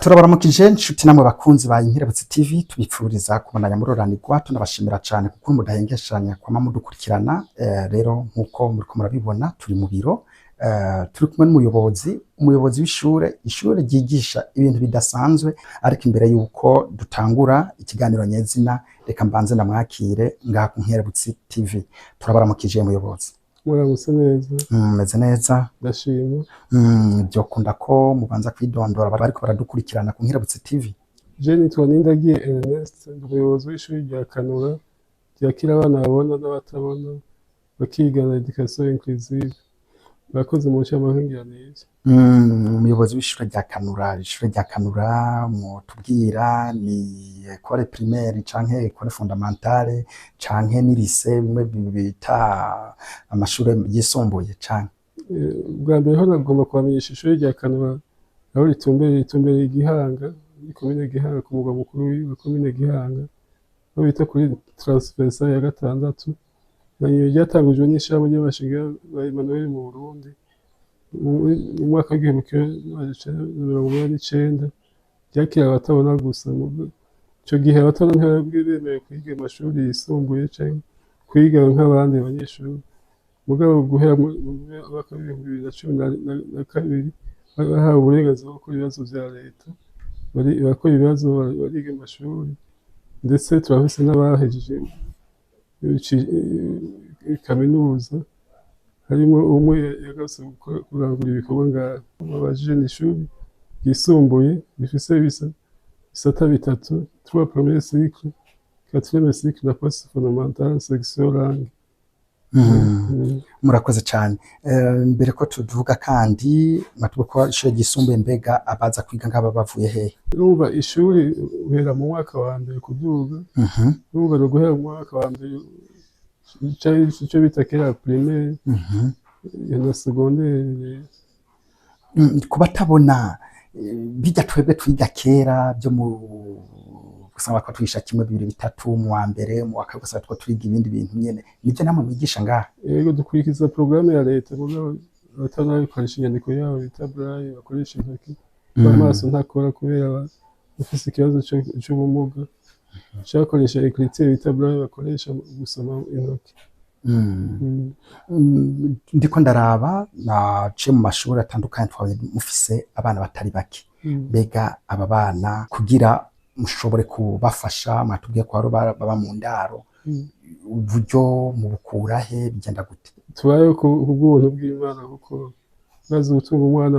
Turabaramukije nshuti namwe bakunzi ba Inkerebutsi TV, tubipfuriza kubandanya muroranirwa, tunabashimira cyane kuko mudahengeshanya kwama mudukurikirana. Rero nkuko muriko murabibona, turi mu biro, turi kumwe n'umuyobozi, umuyobozi w'ishure, ishure ryigisha ibintu bidasanzwe. Ariko imbere yuko dutangura ikiganiro nyezina, reka mbanze ndamwakire ngaha ku Nkerebutsi TV. Turabaramukije, muyobozi. Muramutse neza. Meze neza. Ndashima. Byokunda ko mubanza kwidondora bariko baradukurikirana ku Nkerebutsi TV. Je nitwa Nindagiye Ernest, ndi umuyobozi w'ishuri rya Kanura ryakira abana babona n'abatabona bakiga na éducation inclusive. Murakoze mu ncamake. Umuyobozi w'ishure rya Kanura. Ishure rya Kanura mwotubwira ni école primaire canke école fondamentale canke ni lycée, bimwe bita amashure yisumbuye, canke? Bwa mbere ho nagomba kubamenyesha ishuri rya Kanura aho ritumbereye Gihanga, muri komine Gihanga, ku mugwa mukuru wa komine Gihanga, aho bita kuri transversale ya gatandatu. Hanyuma ryatangujwe n'ishirahamwe ry'abashinga ba Emmanuel mu Burundi mu mwaka w'1989, ryakira abatabona gusa. Ico gihe abatabona ntibari bemerewe kwiga amashuri yisumbuye canke kwiga nk'abandi banyeshuri. Mugabo guhera mu mwaka w'2012 bahawe uburenganzira bwo gukora ibibazo vya leta, barakora ibibazo, bariga amashuri, ndetse turafise n'abahejeje kaminuza, harimo umwe yagarutse kurangura ibikorwa ngaha. Babajije, ni ishuri ryisumbuye rifise ibisata bitatu: trois premier cycle, quatrième cycle na post fondamental section langue. Murakoze cyane. Mbere ko tuvuga kandi mwatubwiye ko ishure ryisumbuye, mbega abaza kwiga ngaba bavuye hehe? Urumva, ishuri uhera mu mwaka wa mbere kuduga. Urumva, ni uguhera mu mwaka wa mbere, ico bita kera primaire na secondaire. Ku batabona, bijya twebwe twiga kera byo mu gusanga ko twigisha kimwe, bibiri, bitatu mu wa mbere, mu wa kabiri ugasanga two turiga ibindi bintu nyene, nibyo namwe mwigisha ngaha? Yego, dukurikiza porogaramu ya leta, mugabo abatabona bakoresha inyandiko yabo bita braille, bakoresha intoki. Amaso ntakora kubera bafise ikibazo c'ubumuga, bakoresha écriture bita braille, bakoresha gusoma intoki. Ndiko ndaraba, naciye mu mashuri atandukanye, twabonye mufise abana batari bake. Mbega aba bana kugira mushobore kubafasha, mwatubwiye ko hari baba mu ndaro, uburyo mubukura he? Bigenda gute? Tubayeho ku bw'ubuntu bw'Imana, kuko bazi gutunga umwana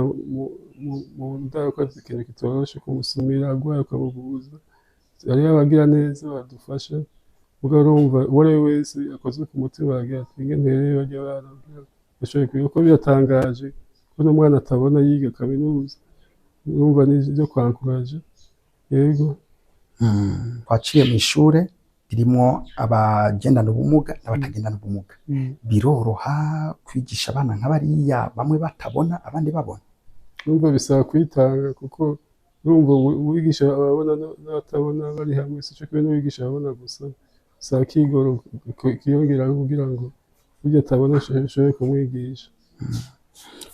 mu ndaro ko ari ikintu kitoroshe, kumusumira agwaye, ukamuvuza. Hariho abagira neza badufasha, mugabo urumva, uwo ari we wese akozwe ku mutima aragira ati: "Nge nterere barya bana kugira bashobore kwiga", kuko biratangaje ko n'umwana atabona yiga kaminuza. Urumva ni ivyo kwankuraje, yego. Twaciye mu ishure ririmwo abagendana ubumuga n'abatagendana ubumuga. Biroroha kwigisha abana nka bariya, bamwe batabona abandi babona? Urumva, bisaba kwitanga, kuko urumva uwigisha ababona n'abatabona bari hamwe sico kimwe n'uwigisha ababona gusa. Bisaba akigoro kiyongeraho kugira ngo burya atabona ushobore kumwigisha.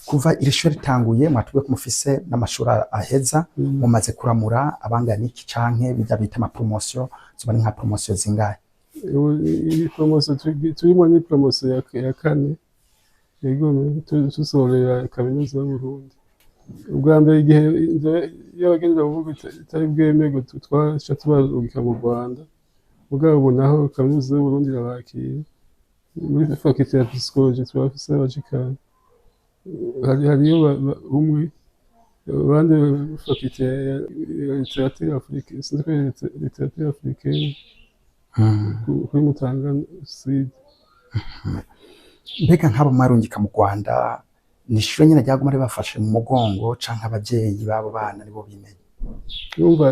Kuva iri shure ritanguye, mwatubwiye ko mufise n'amashuri aheza, mumaze kuramura abangana iki, canke bijya bita ama promotion, zoba ari nka promotion zingahe? Ubu iyi promotion turimo ni promotion ya kane, yego, dusohorera kaminuza y'Uburundi. Ubwa mbere, igihe inzira y'abagendera ubumuga itari bwemerwe, twaca tubarungika mu Rwanda. Mugabo ubu naho kaminuza y'Uburundi irabakira. Muri faculté ya psychologie turafise abashika, hariyo umwe, abandi muri faculté ya littérature africaine, sinzi ko ari littérature africaine, kuri Mutanga Sud. Mbega nk'abo mwarungika mu Rwanda, ni ishure nyene ryaguma ribafashe mu mugongo, canke abavyeyi b'abo bana nibo bimenya? Urumva,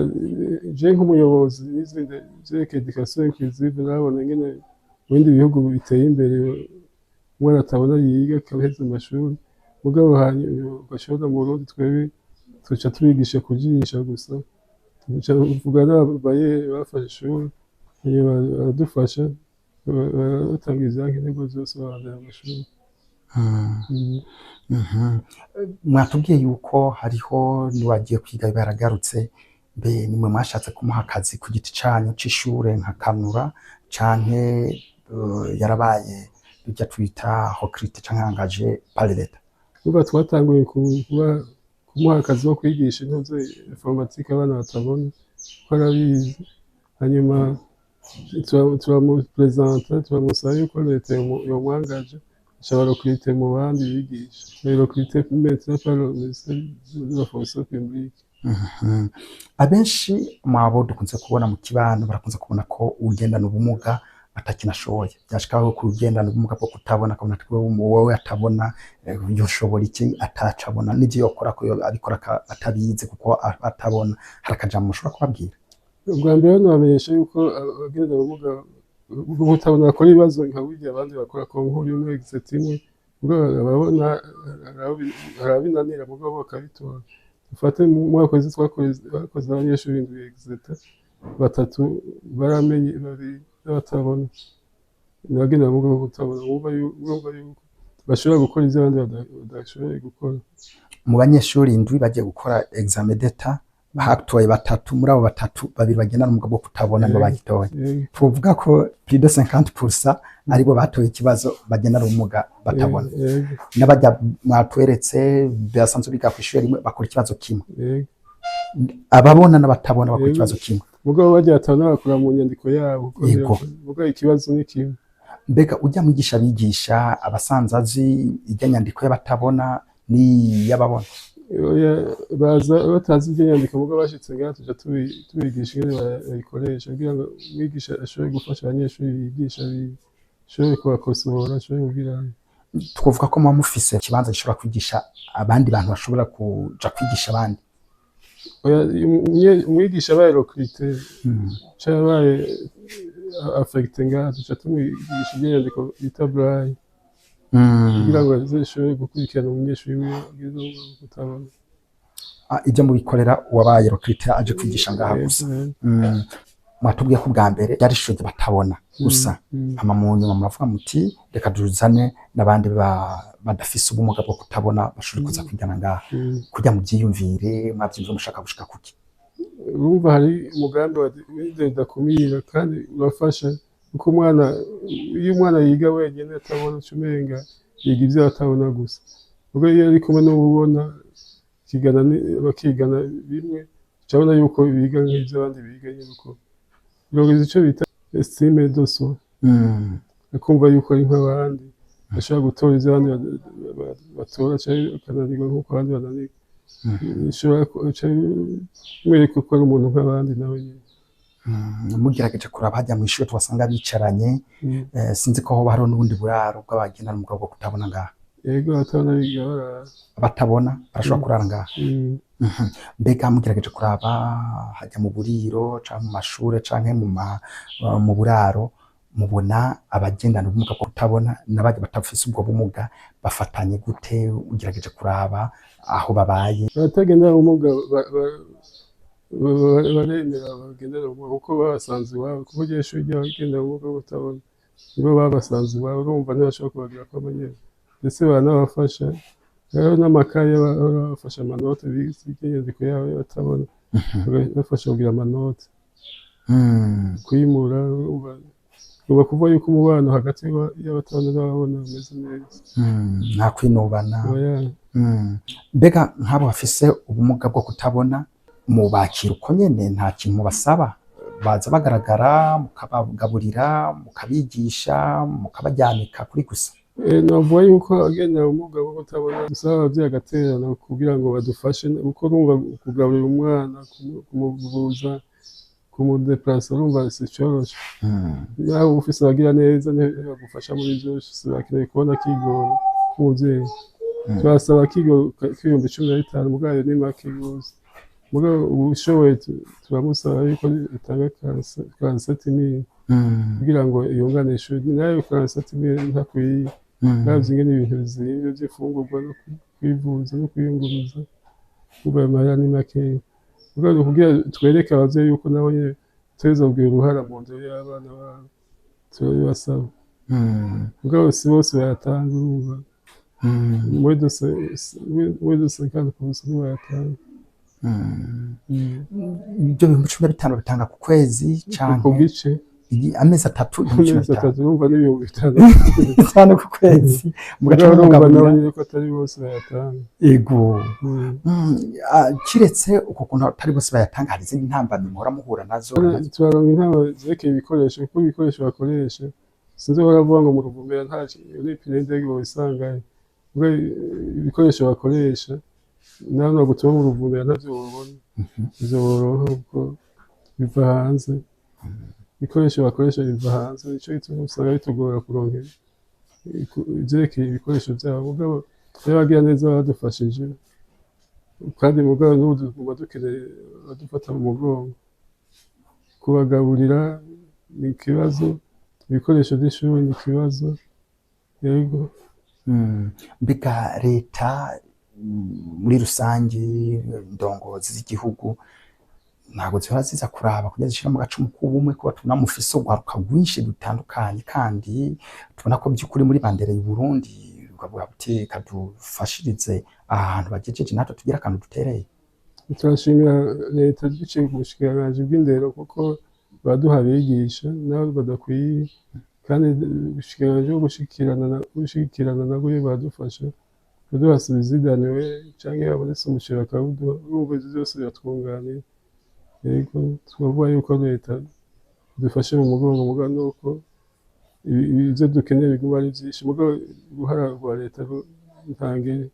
je nk'umuyobozi nize ivyerekeye éducation inclusive, narabona ingene mu bindi bihugu biteye imbere umwana atabona yiga akaheza amashuri. Mugabo hanyuma ugashobora mu Burundi twebwe tuca tubigisha kujisha gusa. Tuca mvuga n'ababayeri bafashe ishuri, hanyuma baradufasha, baratanga ivyankenerwa vyose, babandanya amashuri. Mwatubwiye yuko hariho n'uwagiye kwiga baragarutse, mbe nimwe mwashatse kumuha akazi ku giti canyu c'ishure nka Kanura, canke yarabaye bijya twita recruté canke engagé par l'État? Kuva twatanguye kumuha akazi ko kwigisha intuze informatique abana batabona, ko arabizi, hanyuma turamupresenta, turamusaba yuko leta yomwangaje, aca barecruté mu bandi bigisha, recruté maintenant par le ministère de la fonction publique. Abenshi mwabo dukunze kubona mu kibano barakunze kubona ko ugendana ubumuga atakintu ashoboye, byashikaho ko ugendana ubumuga bwo kutabona akabona ati wowe atabona yoshobora iki, ataca abona n'ivyo yokora ko abikora atabizi kuko atabona. Hari akajambo mushobora kubabwira? Ubwa mbere nabamenyesha yuko abagendana ubumuga bwo kutabona bakora ibibazo nka burya abandi bakora concours imwe, exétat imwe. Ubwo ababona harabinanira, mugabo bakabitora. Dufate mu mwaka wese twakoze abanyeshuri indwi exétat, batatu baramenye, babiri n'abatabona, n'abagendana ubumuga bwo kutabona. Urumva yuko bashobora gukora ivyo abandi badashoboye gukora. Mu banyeshuri indwi bagiye gukora examen d'État, hatoye batatu. Muri abo batatu, babiri bagendana ubumuga bwo kutabona nibo bagitoye. Tuvuga ko plus de 50% aribo batoye ikibazo bagendana ubumuga batabona. N'abajya mwatweretse basanzwe biga kw'ishure rimwe bakora ikibazo kimwe. Ababona n'abatabona bakora ikibazo kimwe. Mugabo bagiye batabona bakora mu nyandiko yabo kuko mugabo ikibazo ni kimwe. Mbega ujya mwigisha bigisha abasanzwe azi ijya nyandiko y'abatabona n'iy'ababona? Oya, baza batazi ibyo nyandiko, mugabo bashitse ngaha tuja tubigisha ingene bayikoresha kugira ngo umwigisha ashobore gufasha abanyeshuri yigisha, ashobore kubakosora, ashobore kugira. Twavuga ko muba mufise ikibanza gishobora kwigisha abandi bantu bashobora kuja kwigisha abandi? Oya, umwigisha abaye recruté canke abaye affecté ngaha, tuca tumwigisha ibyo nyandiko bita braille kugira ngo azoshobore gukurikirana umunyeshuri wiwe agize ubumuga bwo kutabona. Ah, ibyo mubikorera uwabaye recruté aje kwigisha ngaha gusa? Mwatubwiye ko ubwa mbere byari ishure batabona gusa, hama mu nyuma muravuga muti reka tuzane n'abandi badafise ubumuga bwo kutabona bashobore kuza kwigana ngaha. Kugira muvyiyumvire, mwavyumvire mushaka gushika kuki? Urumva hari umugambi wa w'indendakumira kandi urafasha, kuko umwana, iyo umwana yiga wenyine atabona, uca umenga yiga ivyo atabona gusa. Ubwo iyo ari kumwe n'uwubona bakigana bakigana bimwe, uca abona yuko biga nk'ivyo abandi biga nyene, uko birongeza ico bita estime de soi, akumva yuko ari nk'abandi, ashobora gutora ivyo abandi batora canke akananirwa nk'uko abandi bananirwa. Bishobora mwereka ko ari umuntu nk'abandi nawe nyene. Mugerageje kuraba hajya mw'ishure tubasanga bicaranye, sinzi ko hoba hariho n'ubundi buraro bw'abagendana ubumuga bwo kutabona ngaha? Yego, abatabona biga barara. Abatabona barashobora kurara ngaha? Mm. Mbega mugerageje kuraba hajya mu buriro canke mu mashure canke mu buraro, mubona abagendana ubumuga bwo kutabona n'abandi batafise ubwo bumuga bafatanye gute, ugerageje kuraba aho babaye? Abatagendana ubumuga baremera abagendana ubumuga kuko babasanze iwabo, kuko iryo shuri ry'abagendana ubumuga bwo kutabona nibo babasanze iwabo. Urumva ntibashobora kubagira ko amenyero, ndetse baranabafasha rero n'amakaye, bahora babafasha amanote bize inyandiko yabo batabona, bafasha kugira amanote, kwimura. Urumva kuvuga yuko umubano hagati y'abatabona n'ababona umeze neza. Nta kwinubana? Oya. Mbega nk'abo bafise ubumuga bwo kutabona mubakira uko nyene, nta kintu mubasaba, baza bagaragara, mukabagaburira, mukabigisha, mukabaryamika kuri gusa? Navuga yuko abagendana ubumuga bwo kutabona dusaba abavyeyi agatererano kugira ngo badufashe, kuko urumva kugaburira umwana, kumuvuza, kumudeplasa, urumva si coroshe. Naho uba ufise abagira neza ntibagufasha muri vyose, bakeneye kubona akigoro k'umuvyeyi. Turasaba akigoro k'15,000, mugabo ayo ni make gose. Mugabo uwushoboye turamusaba yuko atanga 47 000 kugira ngo yungane ishuri, nayo 47 000 ntakwiye. Uravye ingene ibintu bizimvye vy'imfungurwa no kwivuza no kwiyunguruza, urumva ayo mahera ni makeya. Mugabo ni ukugira twereke abavyeyi yuko nabo nyene dutegerezwa kugira uruhara mu ndero y'abana babo, turabibasaba. Mugabo si bose bayatanga, urumva. Moins de 50% ntibayatanga. Ibyo 15,000 bitanga ku kwezi Ku canke gice. Amezi atatu, ibihumbi cumi na Amezi bitanu. 3, urumva n'ibihumbi bitandatu. Bitanu ku kwezi, mugaca Mugabo urumva nabo mugaburira. nyene ko atari bose bayatanga. Ego. Kiretse uko kuntu atari bose bayatanga, hari izindi ntambamyi muhora muhura nazo? Turaronka intama zerekeye ibikoresho, kuko ibikoresho bakoresha, sinzi ko baravuga ngo mu Ruvumera nta n'ipine y'indege wobisangayo. Muga ibikoresho bakoresha nawe nagutuma mu Ruvumera ntavyo wobona, ivyo woronka kuko biva hanze. Ibikoresho bakoresha biva hanze, nico gituma usanga bitugora kuronka ivyerekeye ibikoresho vyabo. Mugabo iyo abagira neza badufashije, kandi mugabo n'ubu tuguma dukeneye abadufata mu mugongo. Kubagaburira ni ikibazo, ibikoresho vy'ishuri ni ikibazo, yego. Mbega leta muri rusange, indongozi z'igihugu ntabwo zihora ziza kuraba kugira zishira mu gacumu k'ubumwe, kuba tubona mufise urwaruka rwinshi rutandukanye, kandi tubona ko by'ukuri muri bandere y'u Burundi, ukavuga uti kadufashirize aha hantu bagejeje, natwe tugira akantu dutereye? Turashimira leta biciye ku bushikiranganji bw'indero, kuko baduha abigisha nabo badakwiye, kandi ubushikiranganji bwo gushigikirana nabwo badufasha kuduha subsidaniwe, canke habonetse umuceri bakawuduha. Urumva ivyo vyose biratwunganira. Yego, twavuga yuko leta idufashe mu mugongo, mugabo nuko ivyo dukeneye biguma ari vyinshi, mugabo uruhara rwa leta ntangere.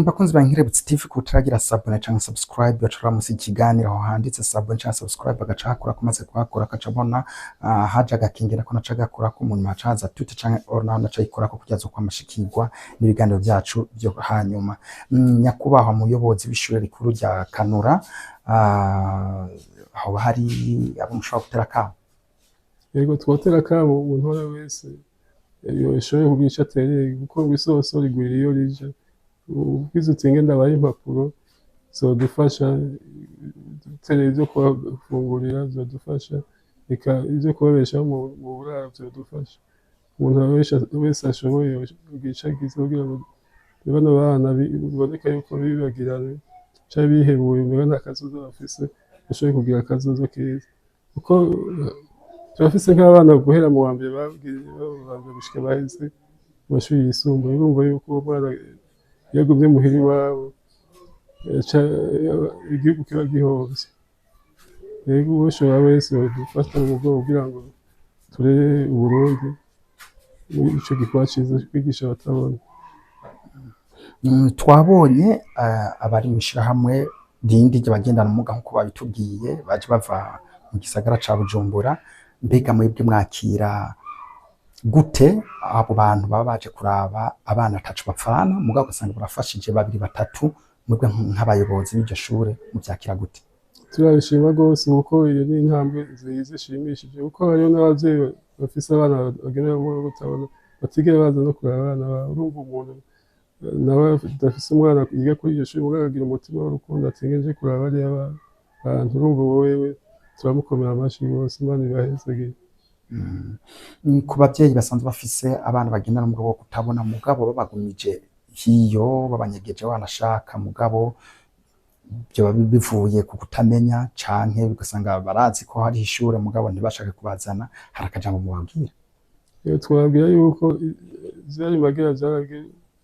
Bakunzi ba Nkirebutse TV, kutaragira s'abonner canke subscribe, bacura musi ikiganiro aho handitse s'abonner canke subscribe, agaca hakora, kumaze kuhakora akaca abona haje agakengera ko naca agakorako, mu nyuma haca haza toutes canke all, naho naca ayikorako kugira azo kwamashikirwa n'ibiganiro vyacu vyo hanyuma. Nyakubahwa muyobozi w'ishure rikuru rya Kanura, aho hari abo mushobora gutera akamo? Yego, twotera akamo umuntu uwo ari we wese yoshoboye kugira ico atereye, kuko ngo isoso rigwira iyo rija. Ubwiza uti nge ndabaye impapuro zodufasha, dutereye ivyo kubafungurira vyodufasha, eka ivyo kubabeshaho mu buraro vyodufasha. Umuntu wese ashoboye kugira ico agize kugira ngo bano bana biboneka yuko bibagiranye canke bihebuye, umenga nta kazoza bafise, bashobore kugira akazoza keza, kuko turafise nk'abana guhera mu wa mbere babanza gushika baheze mu mashuri yisumbuye. Urumva yuko uwo mwana iyo agumye muhira iwabo, igihugu kiba gihomvye. Rero uwoshobora wese yodufata mu mugongo kugira ngo turere Uburundi muri ico gikorwa ciza co kwigisha abatabona. Twabonye abari mw'ishirahamwe rindi ry'abagendana ubumuga, nk'uko babitubwiye, baje bava mu gisagara ca Bujumbura. Mbega mwebwe mwakira gute abo bantu baba baje kuraba abana ataco bapfana, mugabo ugasanga barafashije babiri batatu? Mwebwe nk'abayobozi b'iryo shure muvyakira gute? Turabishima rwose, kuko iyo ni intambwe nziza ishimishije, kuko hariho n'abavyeyi bafise abana bagendana ubumuga bwo kutabona batigera baza no kuraba abana babo. Urumva umuntu nawe adafise umwana yiga kuri iryo shuri, mugabo akagira umutima w'urukundo ati nge nje kuraba bariya bantu, urumva wewe turamukomera amashi rwose. Imana ibahezagire. Ku bavyeyi basanzwe bafise abana bagendana ubumuga bwo kutabona, mugabo babagumije hiyo, babanyegeje wanashaka, mugabo vyoba bivuye ku kutamenya, canke ugasanga barazi ko hari ishure mugabo ntibashake kubazana, hari akajambo mubabwira? Iyo twababwira yuko vyari magera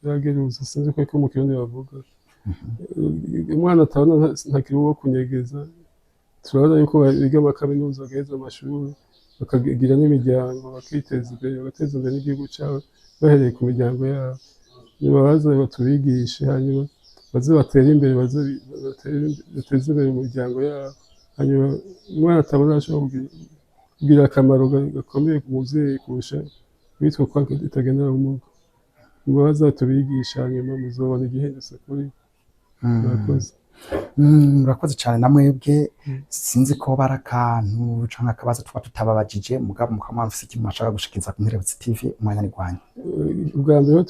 vyaragerutse, sinzi ko mu Kirundi bavuga. Umwana atabona ntakiri uwo kunyegeza. Turabona yuko biga amakaminuza, bagaheza amashuri, bakagira n'imiryango, bakiteza imbere, bagateza imbere n'igihugu cabo bahereye ku miryango yabo. Nibabaze batubigishe, hanyuma baze batere imbere, baze bateze imbere imiryango yabo. Hanyuma umwana atabona ashobora kugira akamaro gakomeye ku muvyeyi kurusha uwitwa ko atagendana ubumuga. Nibaze batubigishe, hanyuma muzobona igihindutse kuri. Murakoze. Murakoze cane na mwebwe. Sinzi ko bari akantu canke akabazo tuba tutababajije, mugabo mukaba mufise ikintu mwashaka gushikiza ku Nkerebutsi TV, umwanya ni gwanyu. Ubwa mbere ho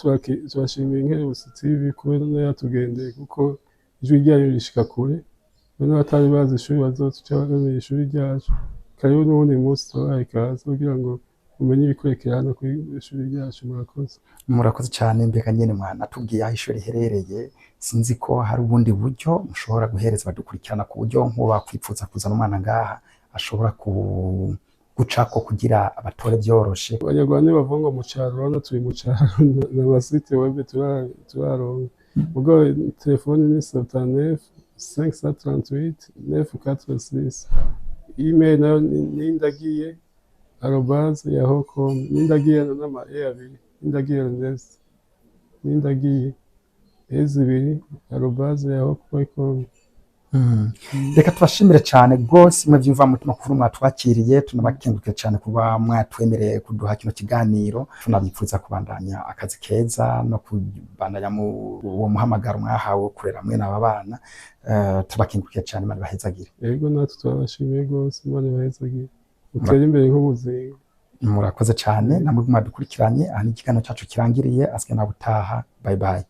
turashimiye Inkerebutsi TV kubera nayo yatugendeye, kuko ijwi ryayo rishika kure. N'abatari bazi ishuri bazoca bamenya ishuri ryacu. Karibu n'uwundi munsi, turabahaye ikaze kugira ngo Mumenye ibikurekera hano kuri ishuri ryacu. Murakoze. Murakoze cyane. Mbega nyene mwanatubwiye aho ishuri riherereye, sinzi ko hari ubundi buryo mushobora guhereza badukurikirana ku buryo nk'uwo bakwipfuza kuzana umwana ngaha ashobora gucako kugira abatore byoroshe. Abanyarwanda bavuga ngo mu cyaro, urabona turi mu cyaro, na site web turaronka. Ubwo telefone ni 79 538 946. Email nayo ni nindagiye@yahoo.com. Nindagiye n'ama e abiri, Nindagiye Ernest, Nindagiye e zibiri @yahoo.com. Reka tubashimire cyane rwose mwe byumva mutima kuva mwatwakiriye, tunabakenguruke cyane kuba mwatwemereye kuduha kino kiganiro, tunabipfuza kubandanya akazi keza no kubandanya mu uwo muhamagaro mwahawe wo kurera mwene aba bana. Tubakengurukiye cyane, Imana ibahezagire. Yego, natwe turabashimiye rwose, Imana ibahezagire, mutere imbere nk'umuzinga. Murakoze cyane namwe mwadukurikiranye. Aha ni ikiganiro cyacu kirangiriye, asigaye nawe utaha. Bye bye.